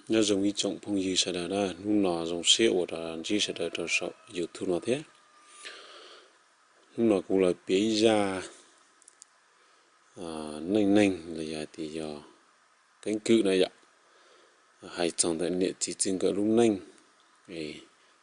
Nyob zoo ib tsoom phooj ywg sawv daws na, hnub no zoo siab uas ntsib sawv daws rau saum YouTube no thiab. Hnub no kuv los piav ib zaj neej neeg los yog hais tias yog keeb kwm na yom, hais txog ntawm niam txiv txij nkawm lub neej.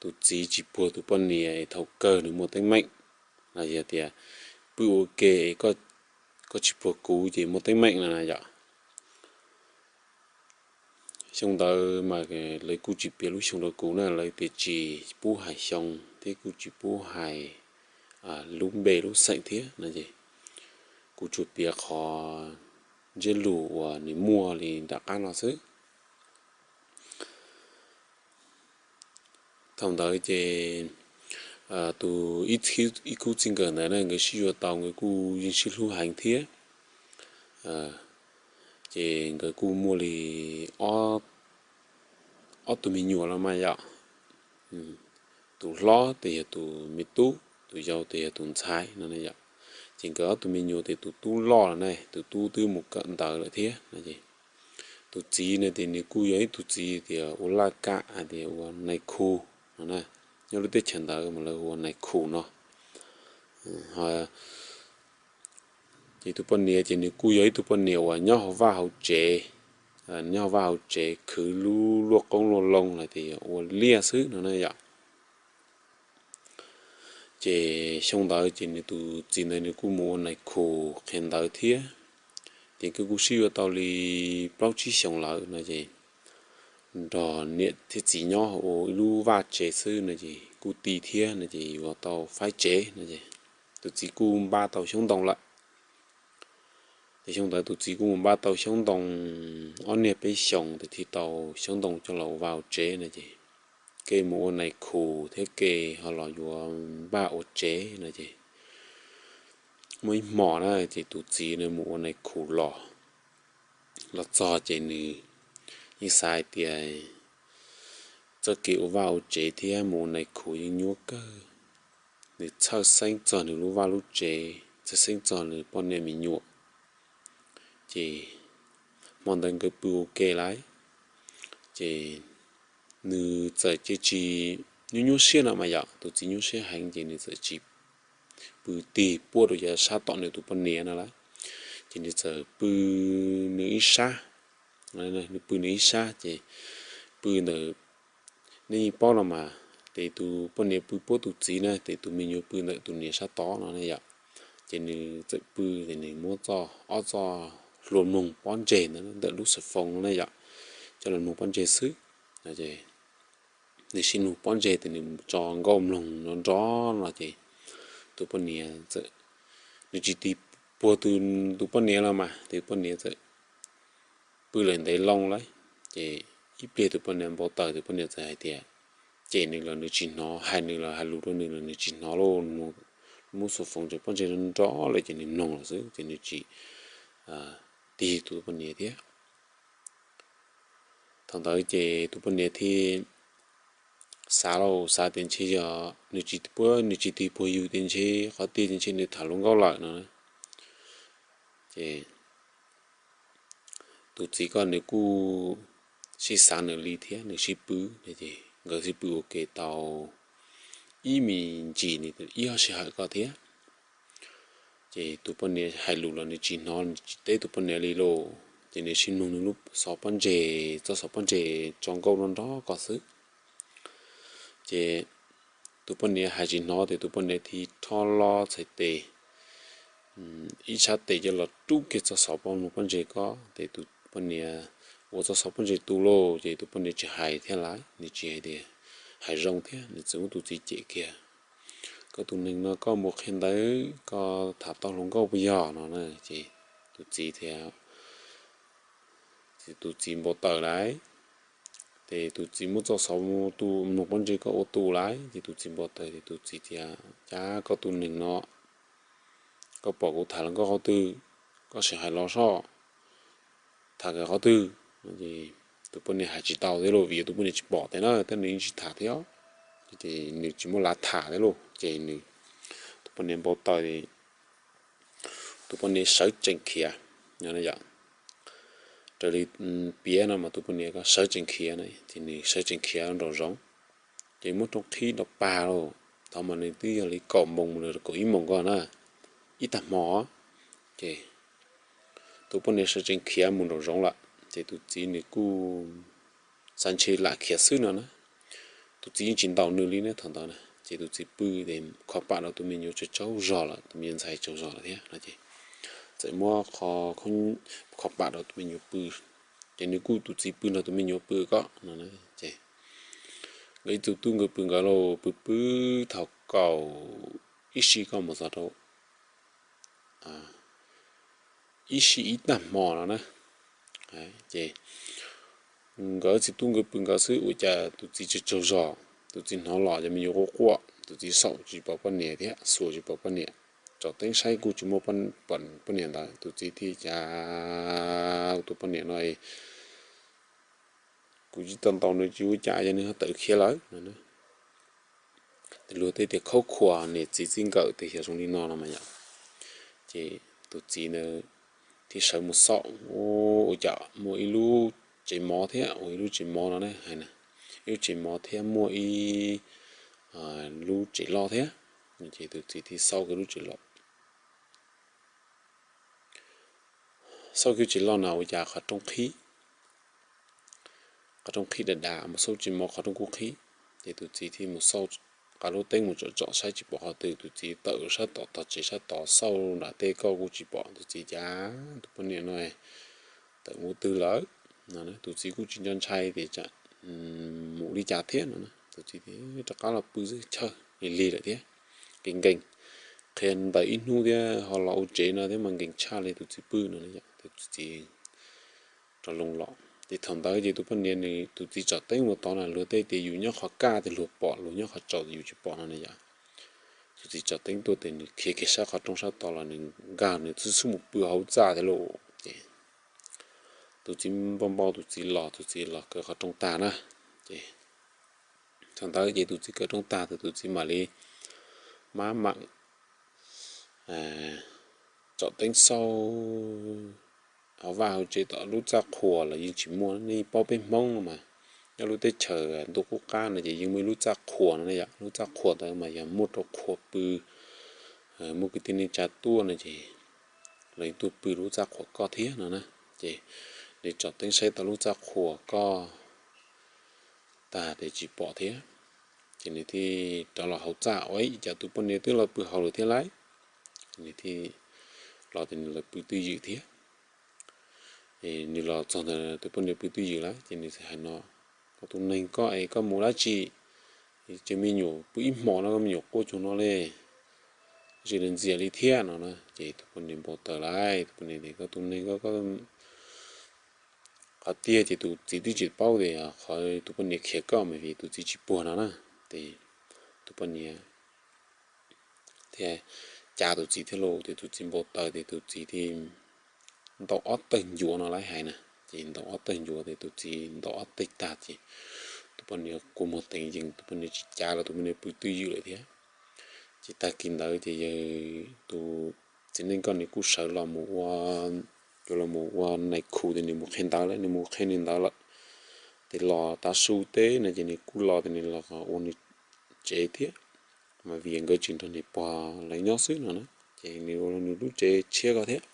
Tus txiv tsis puag tus poj niam es thaum kawg nws muaj teeb meem, los yog tias pw ua ke es koj tsis puag kuv ces muaj teeb meem no na yom. Xyoo ntawd mas lawv kuj tsis piav lub xyoo rau kuv na, lawv tias tsis pub hais xyoo thiab kuj tsis pub hais lub npe lub xeem thiab no es kuv tsuas piav qhov ntsiab lus uas nws muaj li nram qab no xwb. Thaum ntawd ces tus ib khub txij nkawm ntawd na nkawd sib yuav tau, nkawd kuj yeej sib hlub heev thiab. Ces nkawd kuj muaj li ob tug me nyuam los mas yom. Tus hlob tes yog tus me tub, tus yau tes yog tus ntxhais no yom. Ces nkawd ob tug me nyuam tes tus tub loj los na, tus tub twb mus kawm ntawv lawm thiab no es tus txiv no ces nws kuj yog ib tug txiv tias ua laj kam hais tias ua nais khu no na. Nyob lub teb chaws ntawd mas lawv ua nais khu no. Ces tus poj niam ces nws kuj yog ib tug poj niam uas nyob hauv vaj hauv tsev, nyob hauv vaj hauv tsev khwv lub luaj qoob luaj loo los tias ua liaj xwb no na yom. Ces xyoo ntawd ces nws tus txiv ntawd nws kuj mus ua nais khu qhia ntawv thiab. Ces nkawd kuj sib yuav tau li plaub tsib xyoos lawm no ces nrog niam thiab txiv nyob ua ib lub vaj tsev xwb no ces kuj ti thiab no ces yuav tau faib tsev no es tus txiv kuj npaj tau xyoob ntoo lawm. Ces xyoo ntawd tus txiv kuj mus npaj tau xyoob ntoo ob niag peb xyoos ces thiaj tau xyoob ntoo coj los ua vaj ua tsev no ces kev mus ua nais khu thiab kev ho los yuav npaj ua tsev no ces muaj ib hmos na ces tus txiv nws mus ua nais khu los, los txog ces nws yeej xav hais tias txoj kev ua vaj ua tsev thiab mus ua nais khu yeej nyuaj kawg. Nws txhawj xeeb txog nws lub vaj lub tsev, txhawj xeeb txog nws poj niam me nyuam. Ces hmo ntawd nkawd pw ua ke lawm, ces nws txawm cia li nyuaj nyuaj siab no mas yom, tus txiv nyuaj siab heev ces nws txawm tsis pw tig puab rau yav sab tom nws tus poj niam no lawm. Ces nws txawm pw nws ib sab, nws pw nws ib sab ces pw ntawm, nej yeej paub no mas, ces tus poj niam pw puab tus txiv na, ces tus me nyuam pw ntawm tus niam sab tod no na yom. Ces nws txawm pw ces nws muab txoj, ob txoj hlua mloog pob ntseg ntawm lub xov foos no na yom, coj los mloog pob ntseg xwb. Nws sib mloog pob ntseg ces nws tso nkauj mloog nrov nrov no ces tus poj niam txawm, nws tsis tig puag tus poj niam los mas tus poj niam txawm pw lawm ntev loo lawm. Ces ib pliag tus poj niam npau taws, tus poj niam txawm hais tias, cem nws los nws tsis hnov, hais nws los hais lus rau nws los nws tsis hnov lauj. Muab xov foos tseem pob ntseg nrov nrov lawm ces nws mloog lawm xwb ces nws tsis tig tus poj niam thiab. Thaum ntawd ces tus poj niam thiaj xav lauj, xav tias ntshe yog nws tsis puab, nws tsis tig puag yus ces ntshe qhov tiag ces ntshe nws tham hluas nkauj lawm no. Ces tus txiv ko nws kuj sib xav nws li thiab, nws sib pw, ces nkawd sib pw ua ke tau ib me ntsis, ib ob sij hawm ko thiab. Ces tus poj niam hais lus los nws tsis hnov, nws tsis teb tus poj niam li lauj. Ces nws sib mloog nws lub xov pob ntseg, txoj xov pob ntseg tso nkauj nrov nrov ko xwb. Ces tus poj niam hais tsis hnov ces tus poj niam thiaj rho hlo txhais tes, ib sab tes coj los rub kiag txoj xov pob, pob ntseg ko ces tus poj niam ua txoj xov pob ntseg tu lauj. Ces tus poj niam tsis hais thiab lawm, nws tsis hais tias, hais zoo thiab, nws txawm muab tus txiv cem kiag, koj tus neeg no koj mus qhia ntawv koj tham tau hluas nkauj puas yog no na. Ces tus txiv thiaj, tus txiv npau taws lawm. Ces tus txiv muab txoj xov tu, mloog pob ntseg ko ua tu lawm ces tus txiv npau taws ces tus txiv tias, cas koj tus neeg no, koj pom kuv tham hluas nkauj qhov twg, koj sim hais los soj, tham kiag qhov twg? Tus poj niam hais tsis tau thiab lauj, vim yog tus poj niam tsis pom thiab na, thiab nws yeej tsis tham thiab, ces nws tsis muaj lav tham thiab lauj. Ces nws, tus poj niam npau taws, tus poj niam sawv tsees khiav no yom. Raws li piav no mas tus poj niam ko sawv tsees khiav na, ces nws sawv tsees khiav nraum zoov, ces muab rooj qhib rau pag lauj. Thaum mas nws twb yog li kaum moos mus rau kaum ib moos ko na, ib tag hmo, ces tus poj niam sawv tsees khiav mus nraum zoov lawm, ces tus txiv nws kuj xav ntshe lam khiav xwb no na. Tus txiv yeej tsis ntaus nws li ne thaum ntawd na, ces tus txiv pw es kho pam rau tus me nyuam tsaug tsaug zog lawm, tus me nyuam ntxhais tsaug zog lawm thiab no ces txawm muab kho pam rau tus me nyuam pw, ces nws kuj tus txiv pw nrog tus me nyuam pw ko no ces nkawd ib tug tub nkawd pw nkawd los pw pw thaum kaum ib sij ko mus txog rau ib sij ib tag hmo no na, ces nkawd txiv tub nkawd pw nkawd xwb ua cas tus txiv tsaug tsaug zog, tus txiv hnov los ces me nyuam quaj quaj, tus txiv xaum tsis pom poj niam thiab xuas tsis pom poj niam, tsom teeb saib kuj tsis muaj poj niam ntawd, tus txiv thiaj cas tus poj niam no kuv tsis tau ntaus nws tsis ua cas yog nws ho tawm khiav lawm no. Luag tej tias khaub khuas niam txiv txij nkawm tias yog zoo li no no mas yom, ces tus txiv ntawd thiaj sawv mus xauj, ua cas muaj ib lub tsev mov thiab, ua ib lub tsev mov no ne hais na, ib lub tsev mov thiab muaj ib lub tsev loj thiab, ces tus txiv thiaj xauj kiag lub tsev loj. Xauj kiag tsev loj na ua cas qhov rooj qhib, qhov rooj qhib dav dav, mus xauj tsev mov qhov rooj kuj qhib, ces tus txiv thiaj mus xauj, qab lub teeb mus tsom tsom saib tsis pom qhov twg, tus txiv tawm sab tom tog tsev sab tod xauj nram tej ko kuj tsis pom, tus txiv cas tus poj niam no tawm mus twg lawm no, tus txiv kuj tsis nco ntshai tias mus li cas thiab no, tus txiv rov qab los pw xwb, chawj lig lig lawm thiab, nkees nkees, qhia ntawm ib hnub thiab ho los ua tsev no thiab mas nkees tshaj li tus txiv pw no, tus txiv rov loo los ces thaum ntawd ces tus poj niam nws tus txiv tsom teeb mus tod na, luag tej tias yus nyob qhov kaj tias luag pom, luag nyob qhov tsaus yus tsis pom no na yom. Tus txiv tsom teeb tuaj ces nws khiav kiag sab qhov rooj sab tod los nws nkag nws xub xub mus pw hauv txaj thiab lauj. Ces tus txiv npau npau tus txiv los, tus txiv los kaw qhov rooj tag na, ces thaum ntawd ces tus txiv kaw rooj tag ces tus txiv mam li mab mam tsom teeb xauj hauv vaj hauv tsev tom lub txaj qhua los yeej tsis muaj, nej paub peb Hmoob no mas nyob lub teb chaws ntuj qub qab no ces yeej muaj ib lub txaj qhua no yom, lub txaj qhua ntawd mas yog muaj rau qhua pw, muaj kwv tij neej tsa tuaj no ces los yeej tuaj pw lub txaj qhua koj thiab no na. Ces nws tsom teeb saib tau lub txaj qhua koj tag ces tsis pom thiab, ces nws thiaj rov los hauv txaj, ua cas tus poj niam twb los pw hauv lawm thiab lauj. Nws thiaj los ces nws los pw twj ywm thiab. Nws los txog ntawd tus poj niam pw twj ywm lawm ces nws thiaj hais no, koj tus neeg koj es koj mus dab tsi, ces me nyuam pw ib hmos no koj me nyuam quaj cuag no li, tsis li ntxias li thiab no na. Ces tus poj niam npau taws lawm, tus poj niam tias koj tus neeg koj, qhov tiag ces tus txiv twb tsis paub tias qhov tus poj niam khiav koj mas vim tus txiv tsis puag no na. Ces tus poj niam thiaj cav tus txiv thiab lauj, ces tus txiv npau taws ces tus txiv thiaj ntaus ob tawg ncuav no lawv hais na, ces ntaus ob tawg ncuav ces tus txiv ntaus ob teg tag ces tus poj niam kua muag teev yees, tus poj niam tsis cav los tus poj niam pw twj ywm lawm thiab. Ces tag kis ntawd ces yawg tus txiv neej ko nws kuj sawv los mus ua, los mus ua nais khu ces nws mus qhia ntawv lawm, nws mus qhia nws ntawv lawm. Ces los tav su teb no ces nws kuj los ces nws los ua nws tsev thiab, mas vim nkawd tsis nrog nws pog lawv nyob xwb no na, ces nws ua nws lub tsev tshiab ko thiab,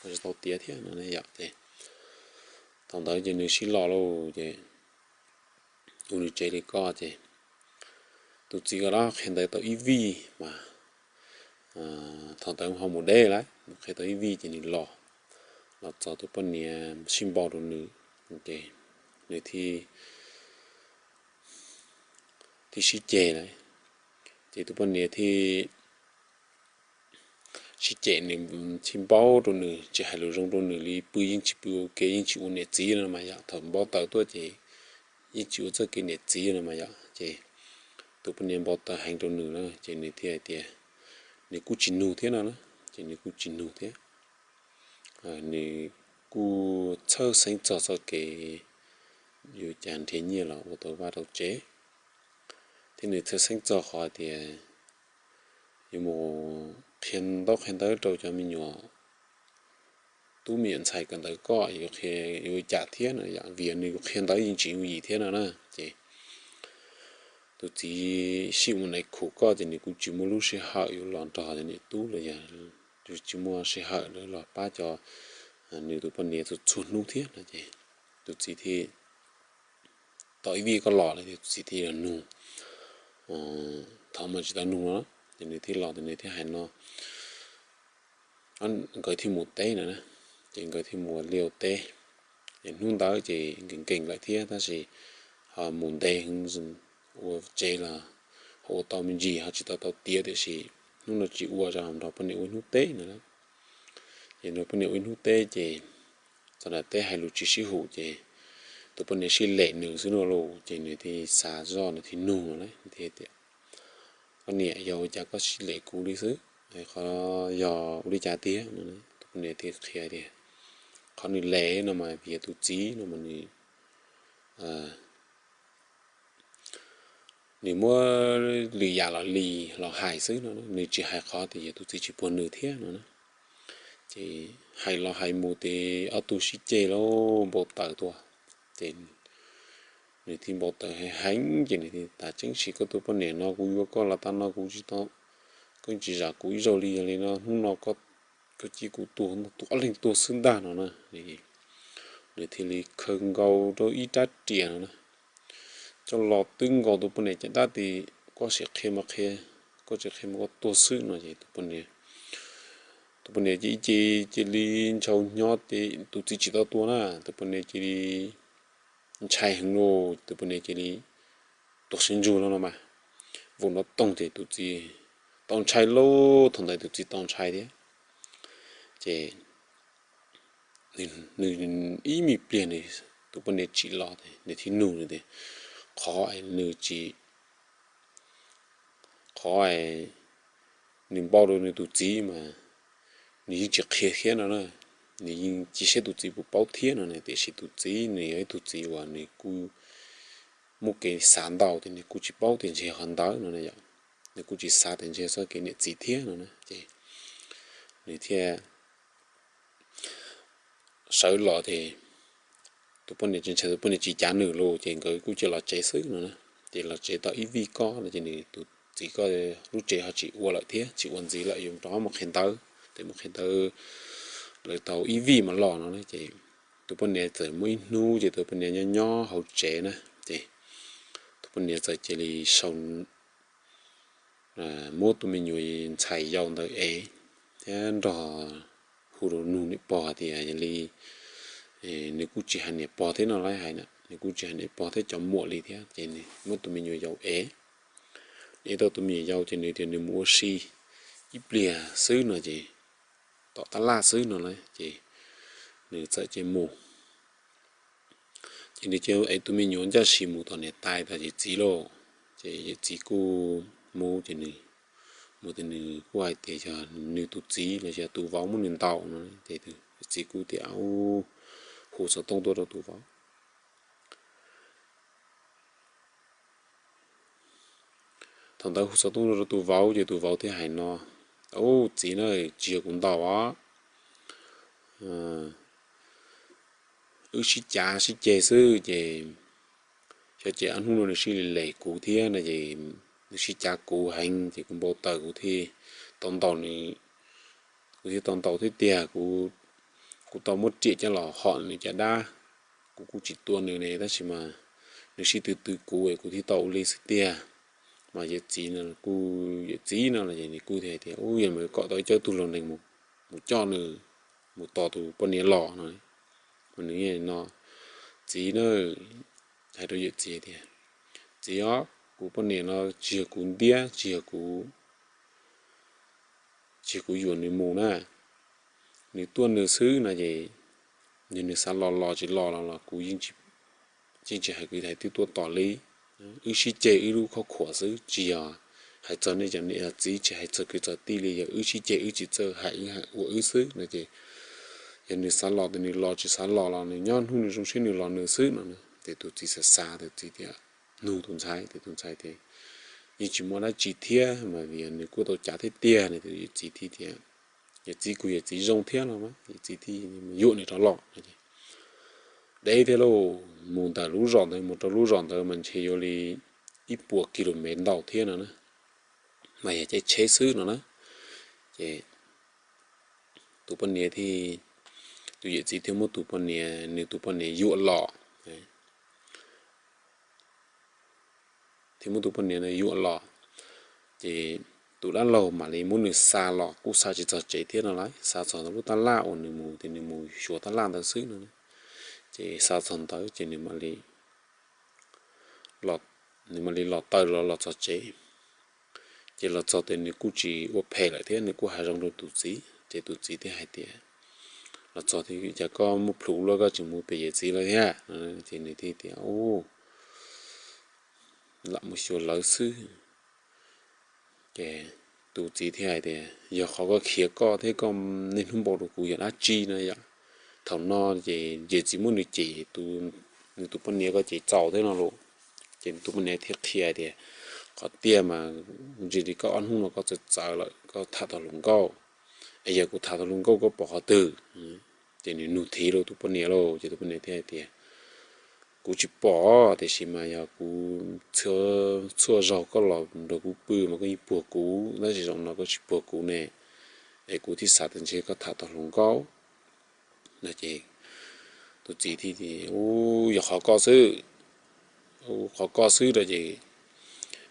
tsis tau tiav thiab no yom. Ces thaum ntawd ces nws sib los lauj, ces ua nws tsev li ko ces tus txiv ko los qhia ntawv tau ib vij mas thaum ntawd ho mus deb lawm, mus qhia tau ib vij ces nws los, los txog tus poj niam sib npau rau nws, ces nws thiaj, thiaj sib ceg lawm. Ces tus poj niam thiaj sib ceg, nws thiaj npau rau nws, tsis hais lus zoo rau nws li, pw yeej tsis pw ua ke, yeej tsis ua niam txiv no mas yom. Thaum npau taws tuaj ces yeej tsis ua txoj kev niam txiv no mas yom. Ces tus poj niam npau taws heev rau nws na, ces nws thiaj hais tias nws kuj tsis nug thiab no na, ces nws kuj tsis nug thiab. Nws kuj txhawj xeeb txog txoj kev yuav cas nrhiav nyiaj los ua tau vaj tau tsev, thiab nws txhawj xeeb txog qhov tias yuav mus qhia ntaub qhia ntawv rau cov me nyuam tub me nyuam ntxhais kawm ntawv koj yuav qhia yuav ua cas thiab no, vim nws yuav qhia ntawv yeej tsis yooj yim thiab no na. Ces tus txiv sib ua nais khu koj ces nws kuj tsis muaj lub sij hawm yuav los nrog niam tub los yog tsis muaj sij hawm los pab cov nws tus poj niam txhua hnub thiab no ces tus txiv thiaj tau ib vij koj los lawm, tus txiv thiaj los nug, thaum mas tsis tau nug no, ces nws thiaj los ces nws thiaj hais no, nkawd thiaj mus teb no, ces nkawd thiaj mus ua liaj teb. Ces hnub ntawd ces nkees nkees lawm thiab tab sis ho mus ntev heev, ua tsev los ho ua tau me ntsis ho tsis tau tau tiav tiam sis hnub no tsis ua, nrog poj niam ua ib hnub teb no. Ces nrog poj niam ua ib hnub teb ces txog nram teb hais lus tsis sib hum ces tus poj niam sib lem nws xwb no los ces nws thiaj xav zoj nws thiaj nug no, thiaj tias, koj niam, yog ua cas koj sib lem kuv li xwb, qhov yog ua li cas tiag no? Tus poj niam thiaj qhia tias qhov nws lem no mas vim yog tus txiv no mas nws nws muab lwm yam los li los hais xwb no, nws tsis hais qhov tias yog tus txiv tsis puag nws thiab no. Ces hais los hais mus ces ob tug sib ceg los npau taws tuaj. Ces nws thiaj npau taws heev heev ces nws thiaj tas, tseeb sis koj tus poj niam no kuv yuav koj los tag no kuv tsis tau, koj tsis zam kuv ib zaug li, yog li no hnub no koj cia kuv tuag, ob leeg tuag xwb ntag no na. Nws thiaj li khaws nkaus rau ib rab riam no na, coj los twb nkaus tus poj niam caj dab tias koj sim qhia mas qhia, koj tsis qhia mas koj tuag xwb no ces tus poj niam cia li ntshaus hnyo ces tus txiv tsis tau tua na, tus poj niam cia li ntshai heev los tus poj niam cia li tuag sib ntsug los no mas, vau nrov toog ces tus txiv tau ntshai lauj, thaum ntawd tus txiv tau ntshai thiab. Ces nws ib me pliag nws tus poj niam tsim los nws thiaj nug nws tias qhov nws tsis, qhov nws npau rau nws tus txiv mas nws yeej tsis qhia thiab no na, nws yeej cia siab tus txiv puas paub thiab no na, tiam sis tus txiv nws yog ib tug txiv uas nws kuj muaj kev xav ntau tias nws kuj tsis paub tias ntshe qhov ntawd no na, nws kuj tsis xav tias ntshe txoj kev niam txiv thiab no na ces nws thiaj sawv los ces tus poj niam tsis ntshai, tus poj niam tsis cav nws los ces nkawd kuj cia los tsev xwb no na. Ces los tsev tau ib vij koj no ces nws tus txiv koj lub tsev ho tsis ua lawm thiab tsis ua ntxiv lawm, yuav rov mus qhia ntawv, ces mus qhia ntawv lawv tau ib vij mas los no na ces tus poj niam txawm muaj ib hnub ces tus poj niam nyob nyob hauv tsev na ces tus poj niam txawm cia li sau muab tus me nyuam ntxhais yau ntawd ev thiab nrog hu rau nug niam pog tias yog li nws kuj tsis hais niam pog thiab no lawv hais na, nws kuj tsis hais niam pog thiab cov muam li thiab ces nws muab tus me nyuam yau ev. Ev tau tus me nyuam yau ces nws tias nws mus ua si ib pliag xwb no ces tom tab laj xwb no na ces nws txawm cia mus. Ces nws cia ev tus me nyuam ncaj si mus tom niam tais tom yawm txiv lauj. Ces yawm txiv kuj mus ces nws mus ces nws kuj hais tias yog nws tus txiv los yog tus vauv muab nws ntaus no ces yawm txiv kuj tias hu xov tooj tuaj rau tus vauv. Thaum ntawd hu xov tooj rau tus vauv ces tus vauv thiaj hais no, ub txiv na, tsis yog kuv ntaus os, wb sib cav sib ceg xwb ces xyov ces ob hnub no nws sib li lem kuv thiab no ces nws sib cav kuv heev ces kuv npau taws kuv thiaj tau ntaus nws, kuv thiaj tau ntaus thiab tiag. Kuv tau muab riam coj los hom nws caj dab, kuv kuj tsis tua nws ne tab sis mas nws sib tw tw kuv es kuv thiaj tau ua li xwb tiag. Mas yawm txiv no kuj, yawm txiv no los ces nws kuj thiaj hais tias ub yog mas kom tau ib co tug laus neeg mus coj nws mus tos tus poj niam los no. Mas nws no, txiv na, hais rau yawm txiv tias, txiv os, kuv poj niam no tsis yog kuv ntiab, tsis yog kuv, tsis yog kuv yuam nws mus na, nws tuaj nws xwb no ces yog nws xav los los tsis los los los kuv yeej tsis hais kwv hais tij tuaj tos li. Wb sib ceg wb lub khob khuam xwb, tsis yog hais txog nej cov niam txiv, tsis hais txog kwv txog tij li, yog wb sib ceg wb tsis txawj hais wb ua wb xwb no ces yog nws xav los ces nws los, tsis xav los los nws nyob hnub nws zoo siab nws los nws xwb no. Ces tus txiv xav xav tus txiv tias, nug tus ntxhais ces tus ntxhais tias yeej tsis muaj dab tsi thiab mas vim nws kuj tau cav thiab tiag no ces yawm txiv thiaj tias yawm txiv kuj yawm txiv zoo thiab no, yawm txiv thiaj yuam nws rov los. Deb thiab lauj, mus ntawm lub zos ntawd mus rau lub zos ntawd mas ntshe yuav li ib puas ki lus mev ntau thiab no na, mas yog caij tsheb xwb no na. Ces tus poj niam thiaj, tus yawm txiv thiaj muab tus poj niam, nws tus poj niam yuam los, thiaj muab tus poj niam ntawd yuam los. Ces tus dab laug mam li muab nws xa los, kuj xa tsis txog tsev thiab no lauj, xa txog lub tab laj uas nws mus tias nws mus xyuas tab laj ntawd xwb no. Ces xa txog ntawd ces nws mam li los, nws mam li los taw los los txog tsev. Ces los txog ces nws kuj tsis ua phem lawm thiab, nws kuj hais zoo rau tus txiv, ces tus txiv thiaj hais tias, los txog tias cas koj muaj plhus luaj koj tseem mus pem yawm txiv lawm thiab? Ces nws thiaj tias, lam mus xyuas lawv xwb. Ces tus txiv thiaj hais tias yog qhov koj khiav koj thiab koj niaj hnub npau rau kuv yog dab tsi no yom. Thaum no ces yawm txiv muab nws cem, nws tus poj niam ko ces txaus thiab no lauj. Ces nws tus poj niam thiaj qhia tias qhov tiag mas ntsis li koj ob hnub no koj txawv txawv lawm koj tham tau hluas nkauj, es yog kuv tham tau hluas nkauj koj pom qhov twg? Ces nws nug thiv rau tus poj niam lauj, ces tus poj niam thiaj hais tias kuv tsis pom, tiam sis mas yog kuv txhua zaug koj los nrog kuv pw mas koj yeej puag kuv, tab sis zaum no koj tsis puag kuv ne, es kuv thiaj xav tias ntshe koj tham tau hluas nkauj. No ces tus txiv thiaj tias, u, yog qhov koj xwb, qhov koj xwb no ces,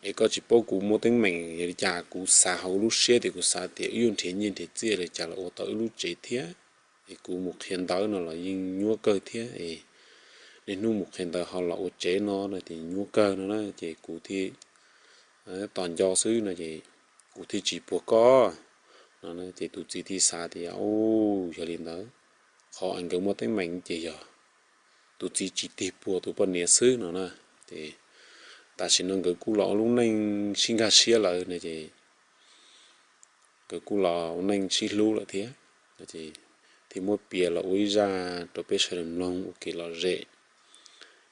es koj tsis paub kuv muaj teeb meem yog li cas, kuv xav hauv lub siab tias kuv xav tias wb yuav nrhiav nyiaj nrhiav txiaj li cas los ua tau wb lub tsev thiab, es kuv mus qhia ntawv no los yeej nyuaj kawg thiab, es niaj hnub mus qhia ntawv ho los ua tsev no no ces nyuaj kawg no na, ces kuv thiaj tos nco xwb no ces kuv thiaj tsis puag koj no. Ces tus txiv thiaj xav tias, u, yog li ntawd qhov es nkawd muaj teeb meem ces yog tus txiv tsis tig puag tus poj niam xwb no na. Ces tam sim no nkawd kuj los ua lub neej sib nkag siab lawm no ces nkawd kuj los ua neej sib hlub lawm thiab. Thiaj muab piav los ua ib zaj rau peb sawv daws mloog ua kev lom zem.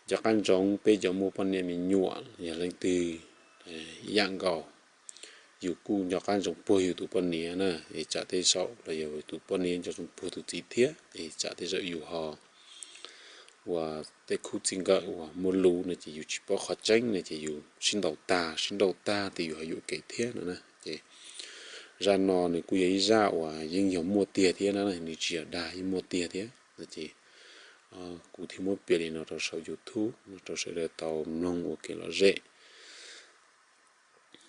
Nco qab ntsoov peb cov muaj poj niam me nyuam yog leej twg ib yam nkaus, yus kuj nco qab ntsoov puag yus tus poj niam na, es tsam tej zaum los yog tus poj niam nco ntsoov puag tus txiv thiab, es tsam tej zaum yus ho ua tej khub txij nkawm uas muaj lus no ces yus tsis paub qhov tseeb no ces yus sib ntaus tag sib nrauj tag ces yus ho yuam kev thiab no na. Ces zaj no nws kuj yog ib zaj uas yeej yog muaj tiag thiab na, nws tsis yog dag, yeej muaj tiag thiab no ces kuv thiaj muab piav li no rau saum YouTube no rau sawv daws tau mloog ua kev lom zem.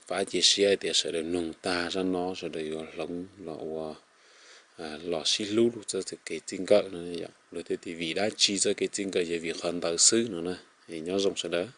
Vam cia siab hais tias sawv daws mloog tag zaj no sawv daws yuav hloov los ua, los sib hlub txoj kev txij nkawm no yom. Luag thiaj tias vim dab tsi txoj kev txij nkawm, yog vim qhov ntawd xwb no na. Nyob zoo sawv daws.